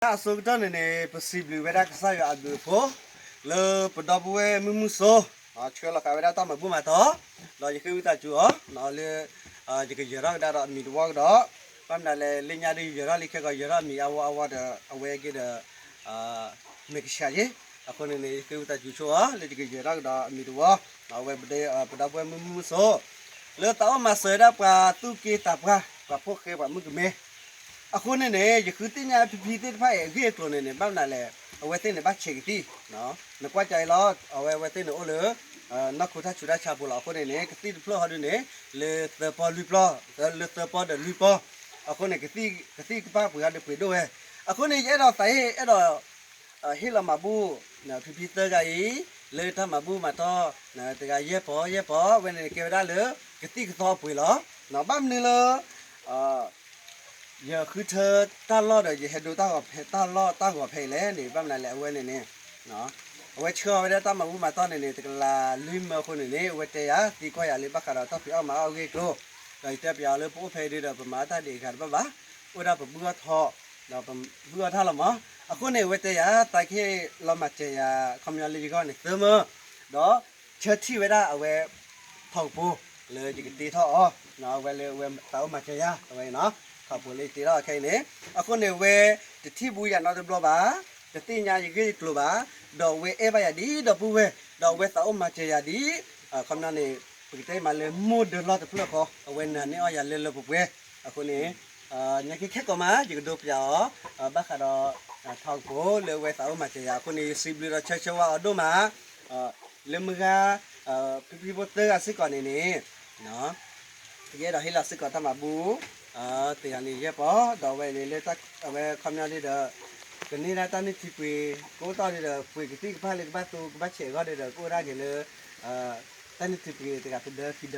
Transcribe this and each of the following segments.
တၢ်အဆိကတၢၢ်န့ၣ်န့ၣ် ပစံးဘျုးဝဲဒၣ်ကစၢ်ယွၤအဘျုးအဖှိၣ် လၢပဒီပုၢ်ဝဲၢ်မုၢ်မုၢ်စိၤ ဆှၢလီၤဃာ်ဝဲဒၣ်တၢ်မၤဘူၣ်မၤတီၤ ဒီးယဃ့ဝံသးစူၤအီၤ လၢ ယကယၢၤထီၣ်ကဒါဒီးအမံၤတဝီကဒီး ဘၣ်မနုၤလဲၣ် လၢညါဒီးယယၢၤထီၣ်လံခဲကီး ယၢၤထီၣ်အမံၤအဝီအဝီဒီး အဝဲက့ၤဒီး မ့ၢ်ကဆှီယ့ၣ် အဃိန့ၣ်န့ၣ် ယဃ့ဝံသးစူၤဆိအီၤ လၢယကယၢၤထီၣ်ကဒီးအမံၤတဝီ အဝဲပဒီပုၢ်ဝဲၢ်မုၢ်မုၢ်စိၤ လၢသးအိၣ်မၤစၢၤဝဲဒၣ်ပှၤသူၣ်က့သးပှၢ် ပှၤဖိဃဲ ပှၤမုၣ်ကမဲ အဃိန့ၣ်န့ၣ် ယဃုသ့ၣ်ညါဖံဖံသ့ၣ်တဖၣ်အံၤ အဂ့ၢ်အကျိၤန့ၣ်န့ၣ် ဘၣ်မနုၤလဲၣ် အဝဲသ့ၣ်န့ၣ်ဘၣ်ဆဲးကသံၣ် နကွၢ်ကါအံၤလီၤ အဝဲအဝဲသ့ၣ်န့ၣ်အိၣ်လၢ နီၢ်ခိတၢ်ဆူးတၢ်ဆါပူၤလီၤ အဃိန့ၣ်န့ၣ် ကသံၣ်တဖျၢၣ်ဟီဒုန့ၣ် လၢသၢပီလွံၢ်ပီ လၢသၢပီဒီးလွံၢ်ပီ အဃိန့ၣ် ကသံၣ်ကပၣ်ပှ့ၤဟီဒုပှ့ၤဒိၣ်ဝဲ အဃိန့ၣ် ယအဲၣ်ဒိးသးဟ့ၣ်အဲၣ်ဒိး ဟ့ၣ်လီၤမၤဘူၣ် ဖံဖံသၢဂၤအံၤ လၢတၢ်မၤဘူၣ်မၤတီၤ တဂၤယဲၢ်ပီ ယဲၢ်ပီ အဝဲန့ၣ်ကဲဝဲဒၣ်လၢ ကသံၣ်ကသီအပှ့ၤလီၤ ဘၣ်မနုၤလၢ ယဃုထၢတၢ်လီၢ်ဒီး ယဟဲဒိတၢ်ဂီၤဖဲ တၢ်လီၢ်တၢ်ဂီၤဖဲအံၤလဲၣ်န့ၣ် ဘၣ်မနုၤလဲၣ် အဝဲန့ၣ်န့ၣ် အဝဲဆှၢအီၤဝဲဒၣ်တၢ်မၤဘူၣ်မၤတီၤန့ၣ်န့ၣ် တကလးလွံၢ်မၢအဃိန့ၣ်န့ၣ် အဝဲတဲယၤ သံကွၢ်ယၤလၢဘၣ်ဃးဒီးတၢ်ဖံးအီၣ်မၤအီၣ်အဂ့ၢ်အကျိၤ ဒီးယတဲပျးအီၤလၢပအိၣ်ဖဲအံၤဒီး ပမၤအီၣ်တၢ်ဒံးအဂၤတဘၣ်ဘၣ် အိၣ်ဒၣ်ပဘုၣ်အီၣ်ထီၣ် ဒီးပဘုၣ်အီၣ်ထီၣ်လီၤမး အဃိန့ၣ် အဝဲတဲယၤ သးကဟ့ၣ်လီၤမၤစၢၤယၤ ခီပညီလၢယဂီၢ်န့ၣ် သၢမၢ ဒီးဆၢထံၣ်ဝဲဒၣ်အဝဲ ထီၣ်ကပိၤ လၢယကတ့ထီၣ်အီၤ အဝဲလၢအဝဲသးအိၣ်မၤစၢၤယၤ အဝဲ ထီၣ်ကပိၤလၢယတ့ထီၣ်အီၤခဲအံၤန့ၣ် အဃိန့ၣ် အဝဲ တထံၣ်ဘူးယၤနီတဘျီဘၣ် တသ့ၣ်ညါယဂ့ၢ်ယကျိၤဘၣ် ဒီးအဝဲအဲၣ်ဘၣ်ယၤဒ်ဒီပုၢ်ဝဲၢ် ဒီးအဝဲသးအိၣ်မၤစၢၤယၤဒ် ခီပညီန့ၣ် ပကတဲမးလၢမိၢ်ဒၢလီၢ်တဖျၢၣ်ဃီ အဝဲနာ်န့ၢ်အီၣ်ယၤလၢလၢပှဲၤပှဲၤ အဃိန့ၣ် ညါက့ခဲကိာ်မး ယကဒိပျးအီၤ ဘၣ်ဃးဒီး ထီၣ်ကပိၤလၢအဝဲသးအိၣ်မၤစၢၤယၤ အဃိန့ၣ် ယစံးဘျုးဒီးဆၢဆၢဝါအီၤဒိၣ်မး လၢမုၢ်ဂၤ ဖံဖံဖိသၢဂၤစ့ၢ်ကီးန့ၣ်န့ၣ် ယအဲၣ်ဒိးဟ့ၣ်လီၤစ့ၢ်ကီးတၢ်မၤဘူၣ် တဂၤန့ၣ်ယဲၢ်ပီ ဒီးအဝဲန့ၣ်လၢ အဝဲခီပညီဒ်ဒီး ကန့ၢ်ဒၣ်တၢ်န့ၢ်ထံပှ့ၤ ကအိၣ်တီၢ်ဒ်ဒီး ပှ့ၤကသံၣ်ကပၢ်လၢကဘၣ်သူကဘၣ်ဆဲးအဂီၢ်ဒ်ဒီး ကအိၣ်ဒၣ်က့ၤလၢ တၢ်န့ၢ်ထံပှ့ၤတဂၤသဒၢခံဒၢ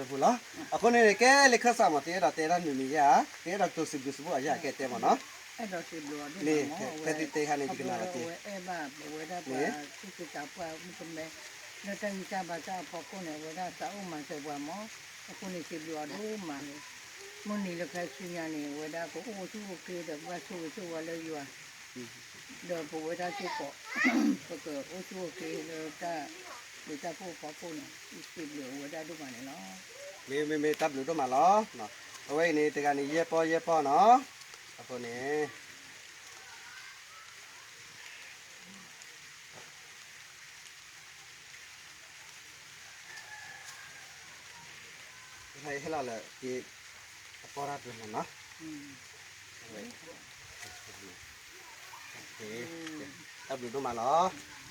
ဖိလီၤ. အဃိန့ၣ် ကဲလၢခၢၣ်စးမး သုအဲၣ်ဒိးတဲတၢ်နုၤမံၤယါ သုအဲၣ်ဒိးတိၤစံးဘျုးစံးဖှိၣ်အီၤယါ ကဲတဲမးနီၤ ဖဲသုတဲခါန့ၣ် ယကနၣ်လီၤက့ၤ လၢတၢ်မၤဘူၣ်မၤတီၤ လၢတၢ်ဂံၢ်တၢ်ဘါတၢ်အဖီခိၣ်န့ၣ် အဝဲဒၣ်သးအိၣ်မၤစၢၤပှၤမး အဃိန့ၣ် စံးဘျုးအီၤဒိၣ်မးန့ၣ် မုၢ်နံၤလၢခဲဆူညါန့ၣ် အဝဲဒၣ်ကအိၣ်ဆူၣ်အိၣ်ချ့ဒီး ကဘၣ်ဆိၣ်ဂ့ၤဆိၣ်ဝါလၢယွၤ ဒီးပဝဲဒၣ်စ့ၢ်ကီး ပကအိၣ်ဆူၣ်အိၣ်ချ့လၢတၢ်ဘျုးတၢ်ဖှိၣ်အဖီခိၣ်န့ၣ် စံးဘျုးအဝဲဒၣ်ဒိၣ်မးန့ၣ်လီၤ. မ့မ့မ့ၢ်တၢ်ဘျုးဒိၣ်မးလီၤ. အဝဲအံၤန့ၣ် တဂၤန့ၣ် ယဲၢ်ပီၢ်ယဲၢ်ပီၢ်နီၤ. အဃိန့ၣ် ဟဲလီၤလၢက့ၤ အပီၢ်တၢ်တနီၤနီၤ. တၢ်ဘျုးဒိၣ်မးလီၤ.